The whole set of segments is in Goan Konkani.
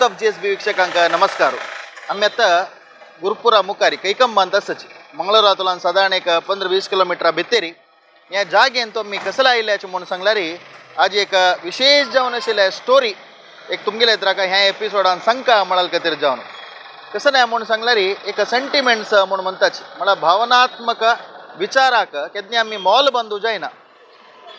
यूथ ऑफ GSB ವೀಕ್ಷಕಾಂಕ ನಮಸ್ಕಾರ. आमी आतां गुरपुरा मुखारी कैकंबा अंत आसाची मंगळूरांतल्यान सादारण एक 15-20 किलोमिटरा भितरी ह्या जागेन तो आमी कसला आयिल्ल्याचें म्हणून सांगल्यार आज एक विशेष जावन आशिल्लें स्टोरी एक तुमगेले त्राका ह्या एपिसोडान सांगका म्हळ्यार खातीर जावन कसं नाही म्हणून सांगल्यार एक सेंटिमेंट्स म्हणून म्हणताची म्हळ्यार भावनात्मक विचाराक केन्ना आमी मोल बांदू जायना.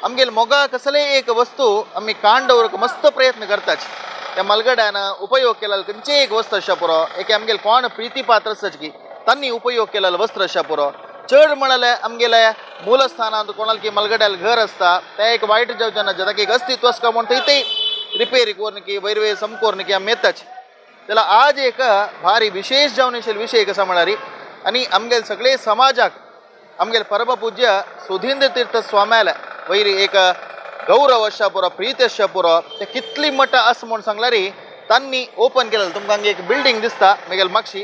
आमगेले मोगा कसले एक वस्तू आमी काण दवरूंक मस्त प्रयत्न करताची. त्या मलगड्यान उपयोग केलेलो खंयचेय एक वस्तू आसच्या पुरो, एक आमगेले कोण प्रिती पात्र आसता की तांणी उपयोग केलेलो वस्त्र आसच्या पुरो. चड म्हळ्यार आमगेले मूलस्थानांत कोणाल की मलगड्याल घर आसता तें एक वायट जावचें ना, ताका एक अस्तित्व आसता म्हूण थंय रिपेरी करून की वयर वयर सम करून की आमी येताची. जाल्यार आज एक भारी विशेष जावन आशिल्लो विशय कसा म्हळ्यार आनी आमगेले सगळे समाजाक आमगेले परमपूज्य सुधींद्र तीर्थ स्वाम्याले वयर एक गौरव आसच्या पुरो, प्रीत आसच्या पुरो. ते कितली मठां आसा म्हूण सांगल्यार तांणी ओपन केलें. तुमकां हांगा एक बिल्डींग दिसता मेगेल मागशी,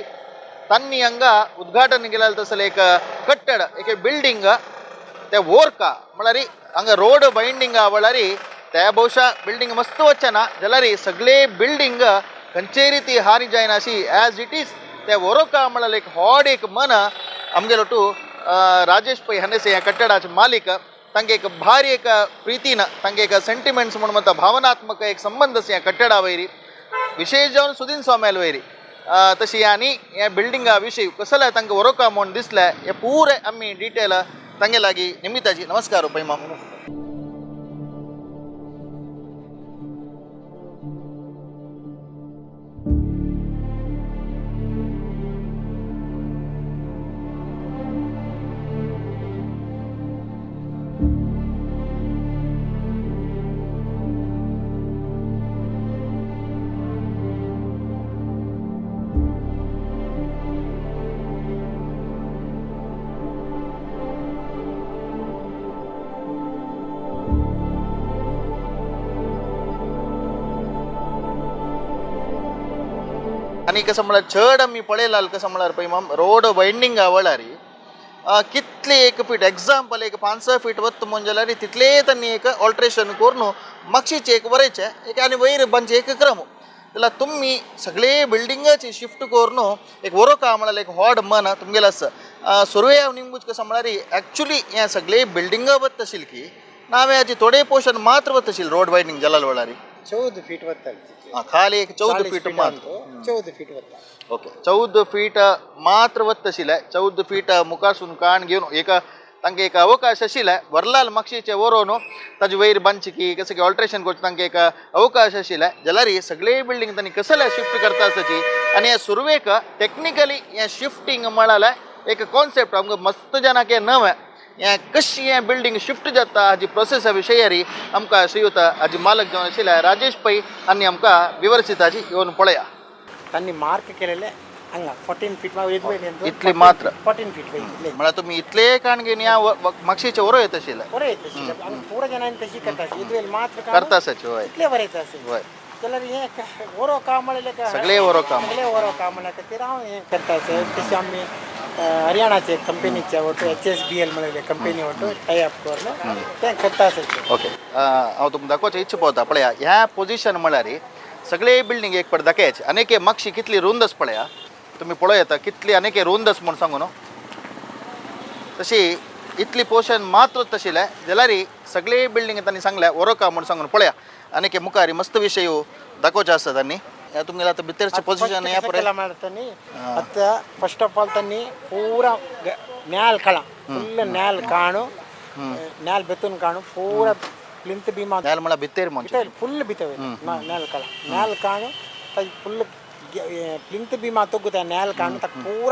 तांणी हांगा उद्घाटन केलें तसलें एक कट्टड एक बिल्डींग ते वोरका म्हळ्यार हांगा रोड बायंडींग म्हळ्यार ते ಬಹುಶಃ बिल्डींग मस्त वचना जाल्यार सगळे बिल्डींग खंयचे रिती हानी जायना अशी एज it is ते वरोका म्हळ्यार एक व्हड एक मन आमगेलो टू राजेश पै हनेसे ह्या कट्टडाचे मालीक तांगे एक भारी एक प्रितीन तांगे एक सेंटिमेंट्स म्हणून म्हणटा भावनात्मक एक संबंद आसा ह्या कट्टडा वयरी, विशेष जावन सुदीन स्वाम्याल वयरी. तशी आनी ह्या बिल्डिंगा विशयी कसलें तांकां वरोका म्हूण दिसलें हे पुरे आमी डिटेल तांगे लागीं निमिताची. नमस्कार पै माम. आनी कसं म्हळ्यार चड आमी पळयलाल कसं म्हळ्यार पळय माम रोड वायंडींग वळारी कितले एक फीट एग्जाम्पल एक 5-6 फीट वत म्हूण जाल्यार तितले तांणी एक ऑल्ट्रेशन करून मागशीचे एक बरयचें एक आनी वयर बांदचें एक क्रम. जाल्यार तुमी सगळे बिल्डिंगाची शिफ्ट करून एक वरोका म्हळ्यार एक व्हड मन तुमगेलें आसा. सुरवे हांव निमगूच कसं म्हळ्यार एक्चुली हें सगळे बिल्डिंगा वत आशिल्ली की ना हांवें थोडे पोर्शन मात्र वत आशिल्ली रोड वायडनींग जाल्यार वळारी 14 फीट वत्ता. खाली एक 14 फीट मात्र. 14 फीट वत्ता. ओके, 14 फीट मात्र वत आशिल्लें. 14 फीट मुखारसून काण घेवन एक तांकां एक अवकाश आशिल्लें वरलाल मागशीचे वरोवन ताजे वयर बांदचे की कसं की ऑल्ट्रेशन करचें तांकां एक अवकाश आशिल्लें. जाल्यार सगळे बिल्डींग तांणी कसले शिफ्ट करता आसाची आनी हे सुरवेक टॅक्निकली हें शिफ्टींग म्हळ्यार एक कॉन्सेप्ट आमकां मस्त जाणांक हें नवें हें कशी हें बिल्डींग शिफ्ट जाता हाजी प्रोसेसा विशयारी आमकां श्रीयुत हाजी मालक जावन आशिल्ले राजेश पै आनी आमकां विवर्सिताची येवन पळया. तांणी मार्क केलेले हांगा 14 फीट इतली मात्र. 14 फीट इतले. म्हळ्यार तुमी इतले काण घेवन ह्या मागशीचे वरो येत आशिल्ले. बरें येता आशिल्लें. आनी पुरो जाणांनी तशी करता इतले मात्र करता आसाचे. हय, इतले बरें येता आशिल्लें. हय. जाल्यार हें वरो काम म्हणल्यार सगळे वरो काम. सगळे वरो काम म्हणल्यार खातीर हांव हें करता आसा. तशें आमी हरियाणाचे कंपनीचे ಒಟ್ಟು HSBL म्हणलेले कंपनी ಒಟ್ಟು ಟೈ अप करून तें करता आसा. ओके, हांव तुमकां दाखोवचें इच्छा पावता पळया ह्या पोजिशन म्हळ्यार सगळे बिल्डींग एक पट दाखयाचे आनी एक मागशी कितली रुंद आसा पळया तुमी पळोवं येता कितली आनी एक रुंद आसा म्हूण सांगू न्हू. तशी इतली पोर्शन मात्र तशिल्लें जाल्यार सगळे बिल्डींग तांणी सांगल्या वरोका म्हूण सांगून पळया आनी एक मुखार मस्त विशय दाखोवचे आसा तांणी. ह्या तुमगेलें आतां भितरचें पोजिशन ह्या पळय ಮಾಡ್ತಾನೆ. ಅತ್ತ ಫಸ್ಟ್ ಆಫ್ ಆಲ್ ತನ್ನಿ ಪೂರ ನ್ಯಾಲ್ ಕಳ ಫುಲ್ ನ್ಯಾಲ್ ಕಾಣು ನ್ಯಾಲ್ ಬೆತ್ತನ್ ಕಾಣು ಪೂರ ಪ್ಲಿಂತ್ ಭೀಮಾ ನ್ಯಾಲ್ म्हळ्यार भितर म्हणजे ಫುಲ್ ಬಿತ್ತವೆ ನ್ಯಾಲ್ ಕಳ ನ್ಯಾಲ್ ಕಾಣು ಫುಲ್ ಪ್ಲಿಂತ್ ಭೀಮಾ ತೊಗ್ಗುತ್ತ ನ್ಯಾಲ್ ಕಾಣು ತಕ್ಕ ಪೂರ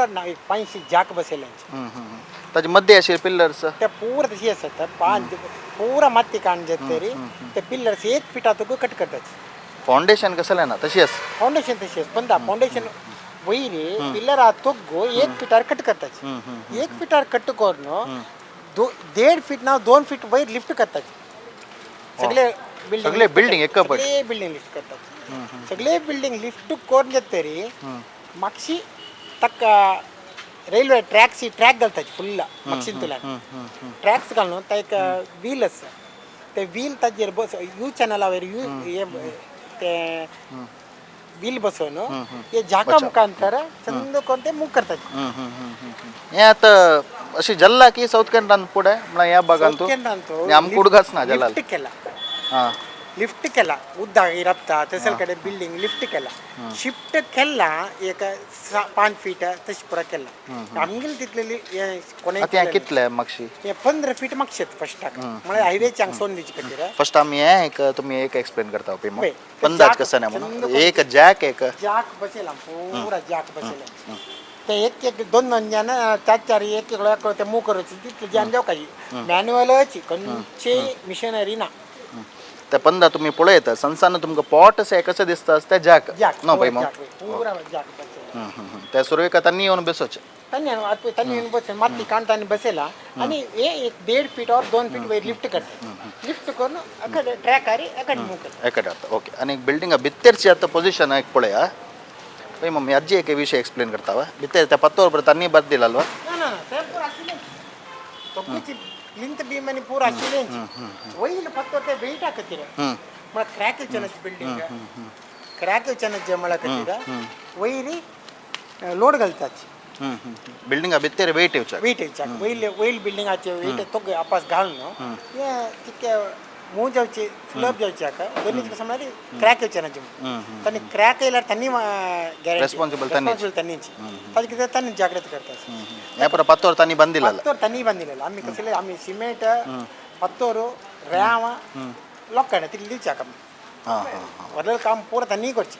5 ಜಾಕ್ ಬಸೆಲ್ಲ. ताजे मध्ये अशे पिल्लर्स ते पूरा तशी आसता पांच पूरा माती काण जातरी ते पिल्लर्स 1 फिटा तुका कट करतात. फाउंडेशन कसलें ना तशी आसा. फाउंडेशन तशी आसा पण फाउंडेशन वयर पिल्लर तुग्गु 1 फिटार कट करतात. 1 फिटार कट करून 1.5 फीट ना 2 फीट वयर लिफ्ट करतात. सगळे बिल्डिंग सगळे बिल्डिंग एका पट. सगळे बिल्डिंग लिफ्ट करतात. सगळे बिल्डिंग लिफ्ट करून जातरी मागशी तक्क रैल्वे ट्रॅक्स ट्रॅक घालतात फुल्ल मागशींतल्यान ट्रॅक्स घालून ताका एक व्हील आसा ते व्हील ताजेर बस you चॅनला वयर you हे ते व्हील बसोवन हे जाका मुखांतर चंद कोण ते मूव करतात. हे आतां अशी जल्ला की साऊथ केनरान फुडें म्हळ्यार ह्या भागान तूं आमकां उडगास ना जल्ला. लिफ्ट केला, हां लिफ्ट केला, उद्दा रपता तसल कडेन बिल्डिंग लिफ्ट केला, शिफ्ट केला एक 5 फीट तशी पुरा केला. आमगेले तितले कोणे आतां हें कितलें मागशी हे 15 फीट मागशेत फस्टाक, म्हळ्यार हायवेचे हांगा सोडून दिवचे खातीर. फर्स्ट आमी हें एक तुमी एक एक्सप्लेन करता पळय पळय, अंदाज कसो न्ही म्हणून एक जॅक एक जाक बसयला, पुरा जाक बसयला. ते एक एक दोन दोन जण चार चार एक एक ते मूव करूची तितले जण जावकाची मॅन्युअलची, खंयचे मिशनरी ना. ते पंदा तुमी पळयता सनसान तुमकां पोट अशें कशें दिसता ते जॅक जाक नो पळय मग पुरा जाक बसयला. ते सुरवेक आतां येवन बेसोचें तन्नी आता तन्नी येवन बस माती काणतानी बसयला आनी हे एक 1.5 फीट और 2 फीट वयर लिफ्ट करता, लिफ्ट करून अकडे ट्रॅक आरी अकडे मूव करता. एकडे आता ओके. आनी बिल्डिंगा भितरची आतां पोझिशन एक पळया पळय मम्मी आजी एक विशय एक्सप्लेन करता वा भितर त्या पत्तोर बरें तांणी बद दिला. ना ना ते पुरा आशिल्लें ತೊಕ್ಕುಚಿ ಪ್ಲಿಂತ್ ಬೀಮ್ అని ಪೂರ ಆशिल्लें. वयर फक्त ते वेट हाकतीर म्हळ्यार क्रॅक येवचे बिल्डिंग क्रॅक येवचे म्हळ्यार खातीर वयरी लोड घालताची. बिल्डिंगा भितर वेट येवच्या वेट येवच्याक वयले वयल बिल्डिंगाचे वेट तोग आपास घालून हे तितके मूव जावचे स्लोप जावच्याक दोन्ही कसं म्हळ्यार क्रॅक येवचे ना तांणी क्रॅक येयल्यार तांणी Responsible तांणीच. रेस्पॉन्सिबल तांणीच, ताजे कितें तांणी जाग्रत करता. हे पुरा पत्तोर तांणी बंद दिला. पत्तोर तांणी बांदिलेलो आमी कसले आमी सिमेंट पत्तोर रेंव लोखंड तितले दिवच्याक आमी हां हां व्हडलें काम पुरा तांणी करचें.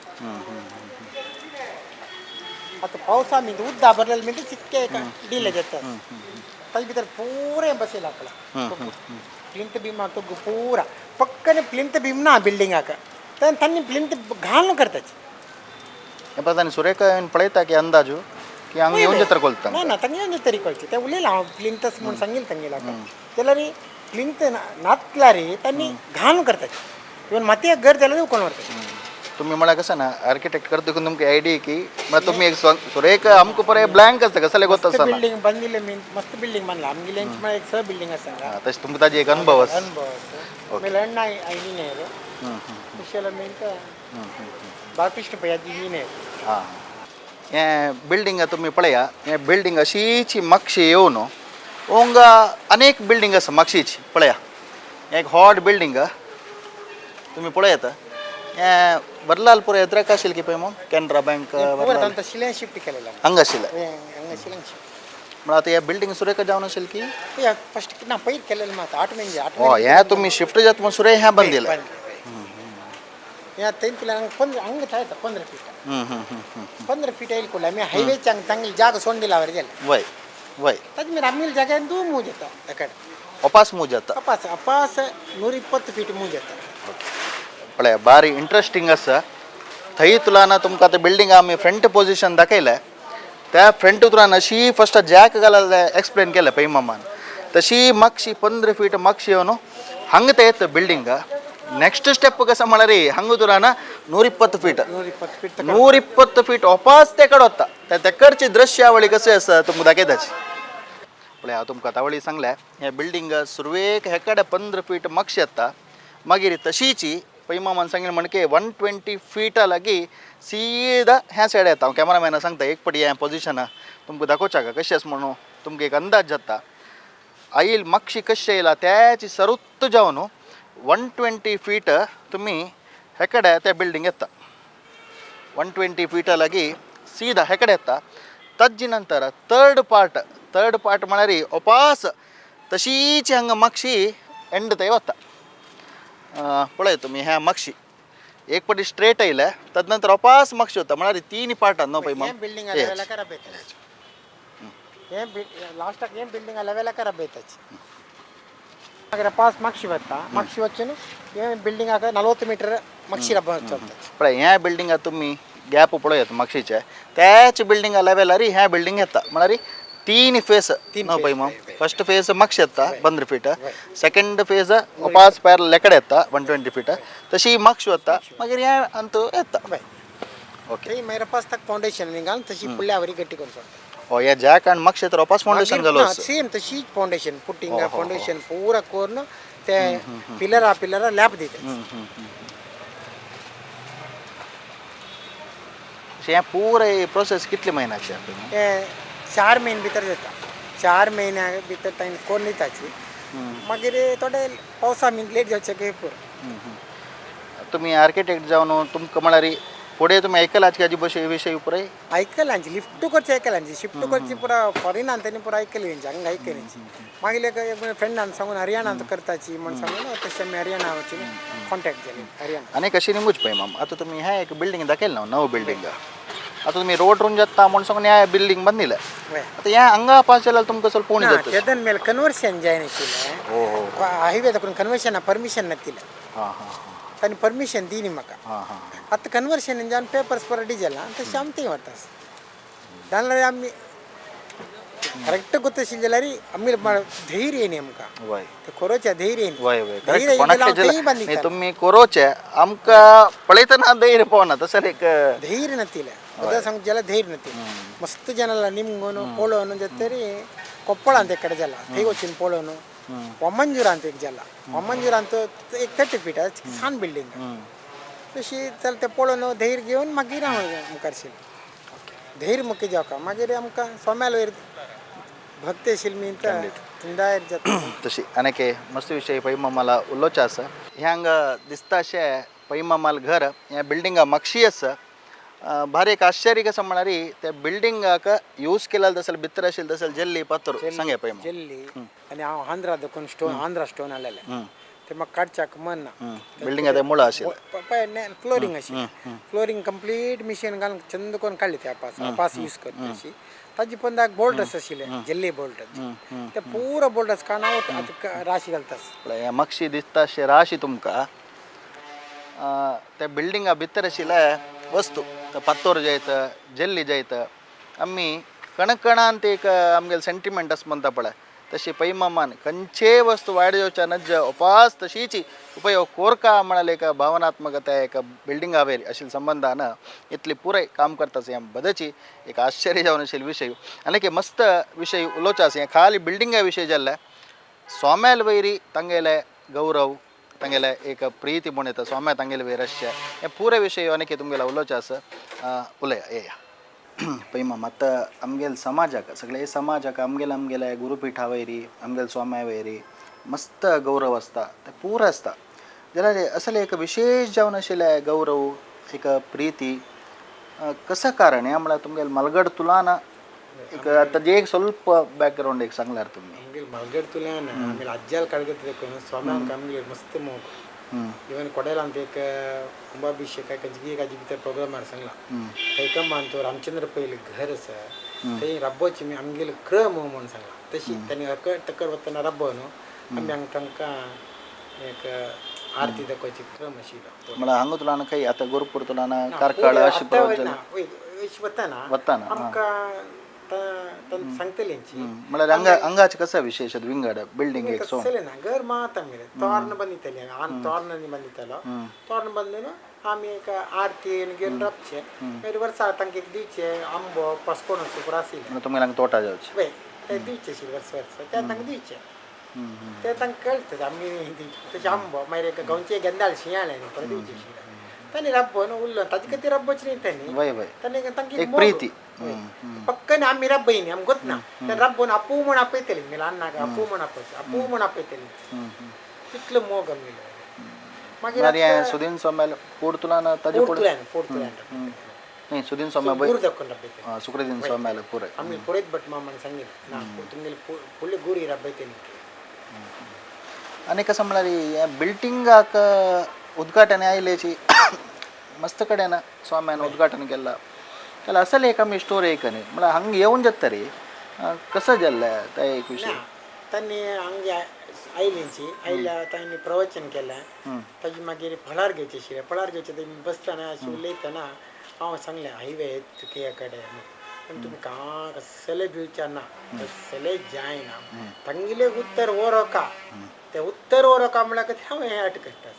आतां पावसा मीन उद्दा भरलेलें मीन चिक्के डिले जाता, ताजे भितर पुरें बसयलां आपला प्लिंथ बीम तो पूरा पक्कने प्लिंथ बीम ना बिल्डिंगाक तांणी प्लिंथ घालून करताची. हे पळय तांणी सुरेखा पळयता की अंदाजू की हांगा येवन जात्र कोलता. ना ना तांणी येवन तरी कळचे ते उलयलां हांव प्लिंथस म्हूण सांगिल्लें तांगेल्या जाल्यार प्लिंथ नातल्यार तांणी घालून करताची, इवन मातयेक घर जाल्यार उकोन व्हरता. तुम्ही म्हळ्यार कसं ना आर्किटेक्ट करता देखून तुमकां आयडिया की म्हळ्यार तुमी एक सुरेख आमकां पळय ब्लँक आसता कसले गोत आसना. बिल्डिंग बांदिल्लें मीन मस्त बिल्डिंग बांदला आमगेलें म्हळ्यार एक स बिल्डिंग आसा हांगा. तशें तुमकां ताजी एक अनुभव आसा. अनुभव आसा. मागीर अण्णा इंजिनियर विशाल मीन बालकृष्ण पै इंजिनियर. हां हें बिल्डिंग तुमी पळया, हें बिल्डिंग अशीची मागशी येवन हांगा अनेक बिल्डिंग आसा मागशीची पळया. हें एक हॉट बिल्डिंग तुमी पळयात. हें बदलाल पुरा एद्राक आशिल्लें की पळय मग कॅनरा बँक पुरा तांकां शिल्यान शिफ्ट केलेलं हांगा आशिल्लें हांगा शिल्यान शिफ्ट म्हळ्यार आतां हें बिल्डिंग सुरेख जावन आशिल्लें की फस्ट ना पयर केलेलं मात 8 महिने 8 हो हें तुमी शिफ्ट जाता म्हण सुरेख हें बंद दिलें. हे तेंतले हांगा 15 हांगा जाता 15 फीट 15 फीट येयल कुडले आमी हायवेच्या हांगा तांगेली जागा सोडून दिला वयर गेले वय वय ताजे मागीर आमगेले जाग्यान तूं मूव जाता एकडे अपास मूव जाता. अपास अपास 120 फीट मूव जाता. पळय बारी इंट्रस्टींग आसा. थंय तुला तुमकां आतां बिल्डिंग आमी फ्रंट पोझिशन दाखयलें, त्या फ्रंट तुला अशी फस्ट जॅक घाला एक्सप्लेन केलें पै मामान, तशी मागशी 15 फीट मागशी येवन हांगा ते येता बिल्डिंग. ನೆಕ್ಸ್ಟ್ ಸ್ಟೆಪ್ ಕಸ म्हळ्यार हांगा तुला 120 फीट 120 फीट 120 फीट ओपास ते कडेन वता. तेकडची दृश्यावळी कशी आसा तुमकां दाखयताची. पळय हांव तुमकां तावळी सांगलें हें बिल्डिंग सुरवेक हे कडेन 15 फीट मागशी येता, मागीर तशीची पै मामान सांगिल्लें म्हणके 120 फिटा लागीं सीदा ह्या सायड येता. हांव कॅमेरामॅना सांगता एक पटी हें पोझिशन तुमकां दाखोवच्याक कशें आसा म्हणून तुमकां एक अंदाज जाता. आईल मागशी कशें येयला त्याची सरुत्त जावन 120 फीट तुमी हे कडेन त्या बिल्डींग येता. 120 फिटा लागीं सीदा हे कडेन येता. ताजे नंतर थर्ड पार्ट म्हळ्यार ओपास तशीच हांगा मागशी एंड थंय वता. पळय तुमी ह्या मागशी एक पटी स्ट्रेट येयले तद नंतर ओपास मागशी वता म्हळ्यार तीन पार्टान न्हू पळय हें बिल्डिंग लेवला खराब येता. हें लास्टाक हें बिल्डिंग लेवला खराब येताची. मागीर पास मागशी वता, मागशी वचून हें बिल्डिंग 40 मीटर मागशी चलता. पळय ह्या बिल्डिंगा तुमी गॅप पळयात मागशीचे त्याच बिल्डिंगा लेवलार ह्या बिल्डिंग येता. म्हळ्यार तीन फेस न्हू पळय मग फस्ट फेज मागशी येता 15 fit, second phase Opas pair लेकडे येता 120 फीट, तशी मागशी वता मागीर ह्या अंत येता. ओके थंय मागीर पास ताका फावंडेशन घालून तशी फुडल्या वरी गट्टी करून सोडटा. हो ह्या जॅक आनी मागशे तर ओपास फावंडेशन घालो. सेम तशीच फावंडेशन पुटिंग फावंडेशन पुरा करून ते पिलरा पिलरा लॅप दिता. हें पुराय प्रोसेस कितले म्हयन्याचे? हे 4 म्हयने भितर जाता. 4 म्हयन्या भितर तांणी कोन्न दिताची. मागीर थोडे पावसा मीन लेट जावचे की पुरो. तुमी आर्किटेक्ट जावन तुमकां म्हळ्यार फुडें तुमी आयकलाच की हाजी बशे विशय पुराय आयकलांची लिफ्ट करची, आयकलांची शिफ्ट करची पुरा फॉरेनान तेणी पुरा आयकली तेंची, हांगा आयकली. मागीर एक फ्रेंडान सांगून हरियाणांत करताची म्हण सांगून तशें आमी हरियाणा वचून कॉन्टेक्ट जाली हरियाणा. आनी कशी निमूच पळय माम, आतां तुमी ह्या एक बिल्डींग दाखयलें न्हू, नव बिल्डींग, आतां तुमी रोड रून जाता म्हण सांगून ह्या बिल्डींग बांदिलें. आतां ह्या हांगा पास जाल्यार तुमकां ಸ್ವಲ್ಪ पळोवणी जाता. तेदन मेल कन्वर्शन जायनाशिल्लें. हो हो. हायवे दाखोवन कन्वर्शना परमिशन नातिल्लें. हां हां. तांणी परमिशन दिली म्हाका. हां हां. आतां कन्वर्शन जावन पेपर्स परत डिजेल तशें आमी थंय वता. जाल्यार आमी करेक्ट गोत्ताशिल्लें जाल्यार आमी धैर्य येयनी आमकां. वय ते कोरोचें धैर्य येयनी. वय वय करेक्ट. कोणाक तुमी कोरोचें आमकां पळयतना धैर्य पावना तशें एक धैर्य नातिल्लें. बद्दल सांगू जाल्यार धैर्य नातिल्लें. मस्त ಜನ ನಿಮ್ಗೂನು ಪೋಳೋನು ಜೊತೆರಿ ಕೊಪ್ಪಳ ಅಂತ ಕಡೆ ಜಲ थंय वचून पळोवन वामनजुरा ಅಂತ एक जाला, वामनजुरा ಅಂತ एक 30 फीट सान बिल्डींग तशी चल ते पळोवन धैर्य घेवन मागीर हांव मुखार शिरलें. धैर्य मुख्य जावका मागीर आमकां सोम्याल वयर भक्त आशिल्ली मी थंडायर जाता. तशी आनीक मस्त विशय पैमामाला उलोवचें आसा. हें हांगा दिसता अशें पैमामाल घर ह्या बिल्डिंगा मागशी आसा. भारी एक आश्चर्य कसं म्हळ्यार त्या बिल्डिंगाक यूज केला तसं भितर आशिल्लें तसं जल्ली पातोर सांगे पळय. जल्ली आनी हांव आंध्रा देखून स्टोन, आंध्रा स्टोन हाडलेले ते म्हाका काडच्याक मन ना. बिल्डिंग आतां मुळां आशिल्लें फ्लोरींग आशिल्लें. फ्लोरींग कंप्लीट मिशीन घालून चंद करून काडली ते अपास अपास यूज करता अशी. ताजे पोंदाक बोल्टस आशिल्ले, जल्ली बोल्टस, ते पुरो बोल्टस काडून आतां राशी घालता. मागशी दिसता अशें राशी तुमकां त्या बिल्डिंगा भितर आशिल्ले वस्तू पत्तोर जायत, जल्ली जायत, आमी कणकणांत एक आमगेले सेंटिमेंट आसा म्हणटा पळय तशी पैमामान खंयचेय वस्तू वायट जावच्या नज्ज उपास तशीच उपयोग कोरका म्हळ्यार एक भावनात्मकता एक बिल्डिंगा वयर अशें संबंदान इतली पुराय काम करता हें बदची एक आश्चर्य जावन आशिल्लो विशय. आनी एक मस्त विशय उलोवचो आसा. हें खाली बिल्डिंगा विशय जाल्ले सोम्याल वयरी तांगेले गौरव, तांगेले एक प्रिती म्हूण येता सोम्या तांगेले वयर आसचें हें पुराय विशय आनीक तुमगेले उलोवचें आसा. उलया येया पळय माम, आतां आमगेले समाजाक सगळे समाजाक आमगेले आमगेले गुरुपिठा वयरी आमगेले स्वाम्या वयरी मस्त गौरव आसता, ते पुरो आसता. जाल्यार असले एक विशेश जावन आशिल्लें गौरव एक प्रिती कसं कारण हें म्हळ्यार तुमगेले मलगड तुलान एक आतां जे एक ಸ್ವಲ್ಪ बॅकग्रावंड एक सांगल्यार तुमी. आमगेले मलगड तुल्यान आमगेले अज्जाल काडगत देखून स्वाम्यांक आमगेले मस्त मोग. इवन कोडेला ಅಂತ एक कुंभाभिषेक कंजगी काजी भितर प्रोग्रामार सांगला कैकंबा अंत रामचंद्र पयले घर आसा थंय रब्बोची आमगेले क्रम म्हूण सांगला. तशी तांणी अकड तकड वतना रब्बो न्हू आमी हांगा तांकां एक आरती दाखोवची क्रम आशिल्लो. म्हळ्यार हांगा तुलान खंय आतां गोरखपूर तुलान कार्कळ अशें वतना वतना आमकां सांगतले. म्हळ्यार हांगा हांगाचे कसं विशेष विंगड बिल्डिंग एक सो कसलें ना घर मात आमगेलें तोर्ण बांदितलें, तोर्ण बांदितलो, तोर्ण बांदून आमी एक आरती घेवन राबचें. मागीर वर्सा तांकां एक दिवचें आंबो पसकोण सुपर आशिल्लें. तुमगेले हांगा तोटा जावचें वय ते दिवचें आशिल्लें वर्स वर्सा ते तांकां दिवचें, ते तांकां कळटा आमी तशें आंबो मागीर एक गांवचे गेंदाळ शिंयाळें न्हू परत दिवचें आशिल्लें. तांणी रब्बो न्हू उरलो ताजे खातीर रब्बोच न्ही तांणी वय वय तांणी तांकां प्रिती पक्कन आमी रब्बय न्ही आमकां गोत ना ते रब्बोन आपू म्हूण आपयतली आमगेले अन्नाक आपू म्हूण आपयतली आपू म्हूण आपयतली तितलो मोग आमगेलो. मागीर सुदीन सोम्याल पोर्तुलान ताजे पोर्तुलान पोर्तुलान न्ही सुदीन सोम्या गुरू दाखोवन रब्बयतली सुक्रदीन सोम्याल पुराय आमी पुरयत भट मामान सांगिल्लें ना तुमगेले फुडले गुरी रब्बयतली. आनी कसं म्हळ्यार हें बिल्डिंगाक उद्घाटन आयलेची मस्त कडेन स्वाम्यान उद्घाटन केलां जाल्यार असले एक आमी स्टोरी एक न्ही म्हळ्यार हांगा येवन जाता रे कसं जाल्लें तें एक विशय. तांणी हांगा आयलींची आयल्या तांणी प्रवचन केलें. ताजी मागीर फळार घेवचें आशिल्लें, फळार घेवचें तेमी बसतना अशें उलयतना हांव सांगलें हायवे तुके कडेन पण तुमी कांय कसलें भिवचें ना, कसलें जायना, तांगेलें उत्तर वरोका ते उत्तर वरोका म्हळ्यार खातीर हांव हें अट करता.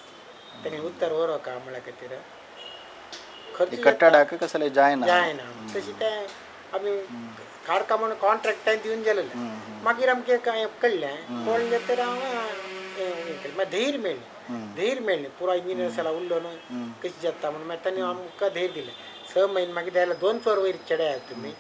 तांगेलें उत्तर वरोका म्हळ्यार खातीर खर्च कट्टाडाक कसलें जायना जायना तशें तें आमी कारका म्हणून कॉन्ट्रॅक्ट तांणी दिवन गेलेलें. मागीर आमकां कांय कळ्ळें कळ्ळें तर हांव हें मागीर धैर्य मेळ्ळें, धैर्य मेळ्ळें पुरो इंजिनियर सगळो उरलो न्हू कशें जाता म्हणून मागीर तांणी आमकां धैर्य दिलें. 6 महिने मागीर जाल्यार 2 फ्लोर वयर चेडे तुमी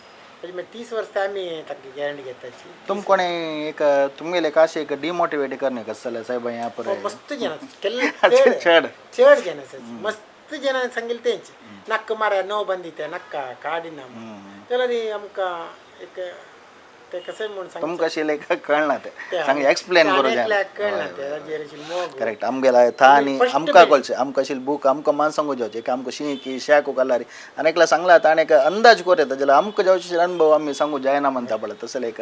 ताजे मागीर 30 वर्सां आमी ताका गॅरंटी घेताची. तुम कोणे एक तुमगेले काशे एक डिमोटिवेट करणे कसं जाल्यार साहेब ह्या पर मस्त जन केल्ले चड चड जन आसा मस्त जन सांगिल्ले तेंच नक्क मारा नो बंदित नक्का काडिना जाल्यार आमकां एक ते कशें म्हूण सांग तुमकां अशें लायक कळना तें सांग एक्सप्लेन करूं जाय कळना तें ताजेर अशी मोग करेक्ट आमगेला था आनी आमकां कळचें आमकां अशी बूक आमकां मान सांगू जावचें एक आमकां शी की शाकू कलारी आनी एकला सांगला ताणें एक अंदाज कोर येता जाल्यार आमकां जावचे अनुभव आमी सांगू जायना म्हणटा पळय तसले एक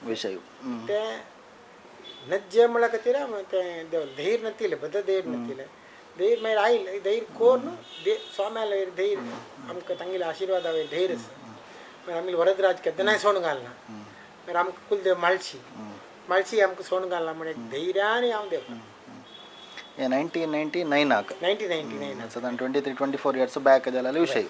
विशय. ते नज्जे म्हणल्या खातीर तें देव धैर्य नतिलें बद्द धैर्य नतिलें धैर्य मागीर आयलें धैर्य कोन्न स्वाम्याला वयर धैर्य आमकां तांगेल्या आशिर्वादा वयर धैर्य आसा. मागीर आमी वरदराज केन्नाय सोण घालना मागीर आमकां कुलदेव माळशी माळशी आमकां सोण घालना म्हण एक धैर्यान हांव देव. हे 1999 1999 सादारण 23-24 इयर्स बॅक जालेलो विशय.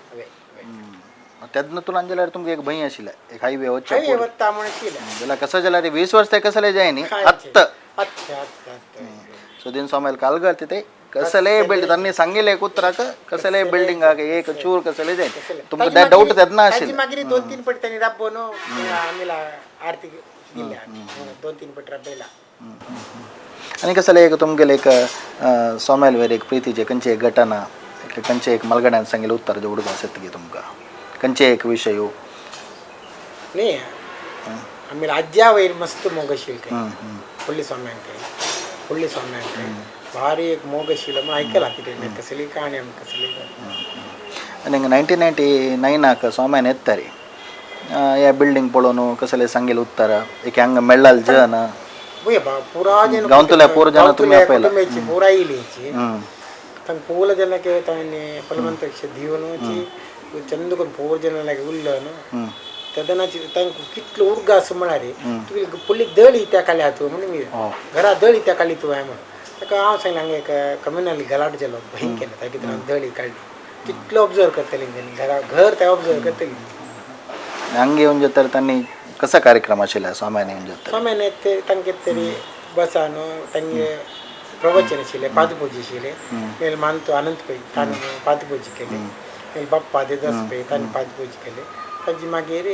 तेन्ना तुला जाल्यार तुमकां एक भंय आशिल्लें एक हायवे वचचें हायवे वता म्हण आशिल्लें जाल्यार कसो जाल्यार 20 वर्स ते कसले जाय न्ही आत्त आत्त आत्त आत्त सुदीन स्वामील कालगर तिथे कसले बिल्डिंग त्यांनी सांगितले एक उतराक कसले बिल्डिंग एक चूर कसले जाय तुमकां डाऊट तेन्ना आशिल्लें. मागीर 2-3 पट त्यांनी राबोवन आमी आरती दिल्या 2-3 पट राबयला. आनी कसले एक तुमगेले एक स्वाम्याल वयर एक प्रितीचे खंयचे एक घटना खंयचे एक मलगड्यान सांगिल्लें उत्तर जे उडपा आसत तुमकां खंयचे एक विशय न्ही आमी राज्या वयर मस्त मोग आशिल्लें खंय व्हडली स्वाम्यांक व्हडली स्वाम्यांक भारी एक मोग आशिल्लो म्हण आयकलां कितें कसली काणी आमकां कसली. आनी 1999 स्वाम्यान येतारी ह्या बिल्डींग पळोवन कसले सांगिल्लें उत्तर एक हांगा मेळ्ळाल जन पुरा जन गांवतल्या पूरा जन तुमी आपयला पुरा येयली तांकां पूल जनಕ್ಕೆ तांणी बलवंत दिवन चंद करून पूर जन लागी उरलो न्हू तेन्ना तांकां कितलो उर्गा आसा म्हळ्यार तुगे पयलीं दळी त्या खाली आहा तूं म्हणून घरा दळी त्या खाली तूं म्हणून ताका हांव सांगलें हांगा एक कम्युनल गलाट जालो भंय केलो ताका कितें दळी काडली कितलो ऑब्जर्व करतली तेणी घरा घर ते ऑब्जर्व करतली. हांगा येवन जाता तांणी कसा कार्यक्रम आशिल्लो स्वाम्यान येवन जाता स्वाम्यान ते तांकां तरी बसा न्हू तांगे प्रवचन आशिल्लें पादपुजा आशिल्लें मागीर मानतो अनंत पै ताणें पादपुजा केली मागीर बाप्पा देदास पै ताणें पादपुजा केली ताजी मागीर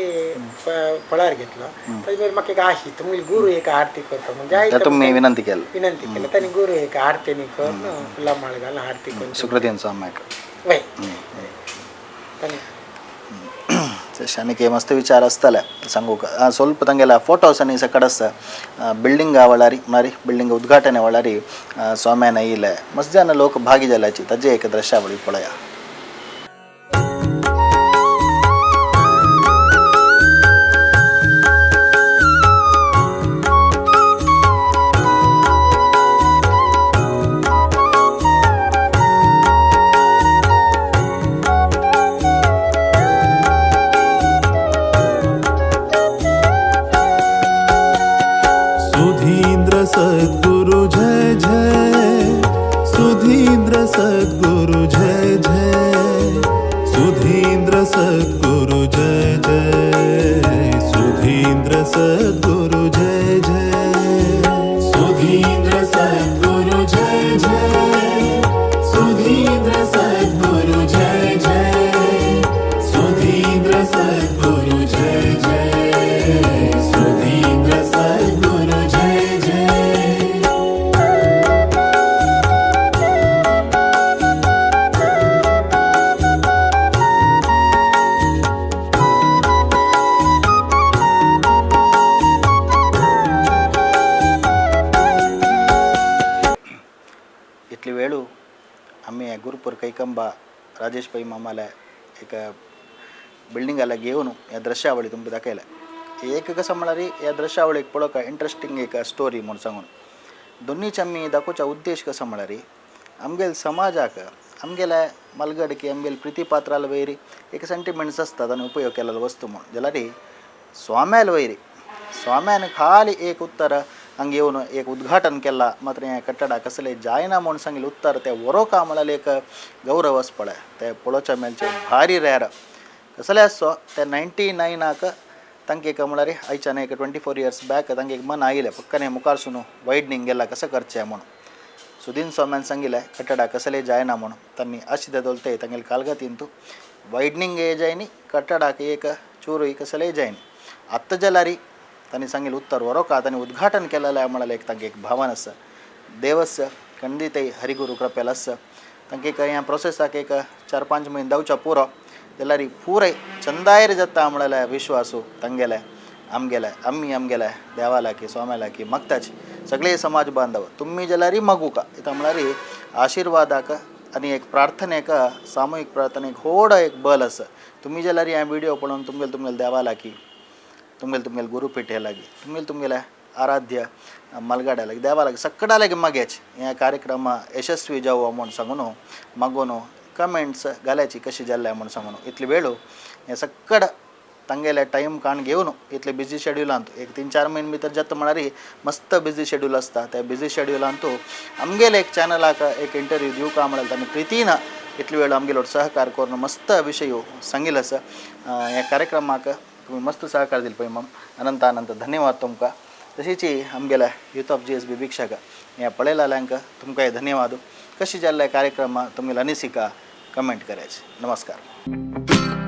फळार घेतलो ताजे मागीर म्हाका एक आशी तुमगेली गुरू एक आरती करता म्हणजे तुमी विनंती केली विनंती केली ताणी गुरू एक आरती न्ही करून फुलां माळ घालून आरती करून सुकृतीन स्वाम्याक वय ताणी आनीक मस्त विचार आसताले सांगूक ಸ್ವಲ್ಪ ತಂಗೆಲ್ಲ ಫೋಟೋಸ್ ಅನ್ನು ಸಕಡಸ್ ಬಿಲ್ಡಿಂಗ್ ಅವಳಾರಿ ಮಾರಿ ಬಿಲ್ಡಿಂಗ್ ಉದ್ಘಾಟನೆ ಅವಳಾರಿ ಸ್ವಾಮ್ಯಾನ ಇಲೆ ಮಸ್ತ್ ಜನ ಲೋಕ ಭಾಗಿ ಜಲಾಚಿ ತಜ್ಜೆ ಏಕ ದೃಶ್ಯಾವಳಿ ಪೊಳೆಯ. सद्गुरु जय जय सुधींद्र सद्गुरु जय जय सुधींद्र सद्गुरु जय जय सुधींद्र सद्गुरु जय जय सुधींद्र सद्गुरु जय जय सुधींद्र सद्गुरु जय जय सुधींद्र सद्गुरु जय जय सुधींद्र सद्गुरु जय जय. इतली वेळू आम्ही गुरुपूर कैकंबा राजेश पै मामाला एक बिल्डिंगाला घेवन ह्या दृश्यावळी तुमकां दाखयल्या. एक कसं म्हळ्यार ह्या दृश्यावळीक पळोवंक इंट्रस्टींग एक स्टोरी म्हूण सांगून दोन्हीच आमी दाखोवचो उद्देश कसो म्हळ्यार आमगेले समाजाक आमगेल्या मलगडकी आमगेले प्रिती पात्राल वयर एक सेंटिमेंट्स आसतात आनी उपयोग केलेलो वस्तू म्हूण जाल्यार स्वाम्याल वयर स्वाम्यान खाली एक उत्तर हांगा येवन एक उद्घाटन केला मात्र हें कट्टडा कसलें जायना म्हूण सांगिल्लें उत्तर तें वरोवका म्हळ्यार एक गौरव आसा पळय तें पळोवच्या मेळचें भारी रेर कसलें आसचो ते 99 तांकां एक म्हळ्यार आयच्यान एक 24 इयर्स बॅक तांकां एक मन आयलें पक्काने मुखारसून वायडनींग गेला कसं करचें म्हूण सुदीन स्वाम्यान सांगिल्लें कट्टडा कसलें जायना म्हूण तांणी अशें ते दोलते तांगेले कालगतींतू वायडनिंग हे जायनी, कट्टडाक एक चूर कसलेय जायनी. आत्तां जाल्यार तांणी सांगिल्लें उत्तर वरोका तांणी उद्घाटन केलेलें म्हळ्यार एक तांकां एक भावन आसा. देवस्य खंडीतय हरिगुरू कृपेल आसा. तांकां एक ह्या प्रोसेसाक एक 4-5 म्हयने धांवच्या पुरो जाल्यार पुराय चंदायर जाता म्हळ्यार विश्वासू तांगेले आमगेले आमी आमगेले देवा लागीं स्वाम्या लागीं मागताच. सगळे समाज बांधव तुमी जाल्यार मागूका इता म्हळ्यार आशिर्वादाक आनी एक प्रार्थनेक सामुहीक प्रार्थनेक व्हड एक बल आसा. तुमी जाल्यार ह्या व्हिडियो पळोवन तुमगेले तुमगेले देवा लागीं, तुमगेले तुमगेले गुरुपिठे लागीं, तुमगेले तुमगेले आराध्य मलगाड्या लागीं, देवा लागीं सगळ्या लागीं मागयाच ह्या कार्यक्रम यशस्वी जावो म्हूण सांगून मागून कमेंट्स घाल्याची कशी जाल्ले म्हूण सांगून. इतले वेळ हें सगळं तांगेले टायम काण घेवन इतले बिजी शेड्युलांत एक 3-4 म्हयने भितर जाता म्हळ्यार मस्त बिजी शेड्यूल आसता. त्या बिजी शेड्युलांत आमगेले एक चॅनलाक एक इंटरव्यू दिवका म्हळ्यार तांणी प्रितीन इतले वेळ आमगेलो सहकार करून मस्त विशय सांगिल्लो आसा. ह्या कार्यक्रमाक तुमी मस्त सहकार दिले पळय मम अनंत अनंत धन्यवाद तुमकां. तशीच आमगेल्या यूथ ऑफ GSB भिक्षक ह्या पळयलेल्यांक तुमकांय धन्यवाद. कशी जाल्ले कार्यक्रम तुमगेले अनिसिका कमेंट करायचे. नमस्कार.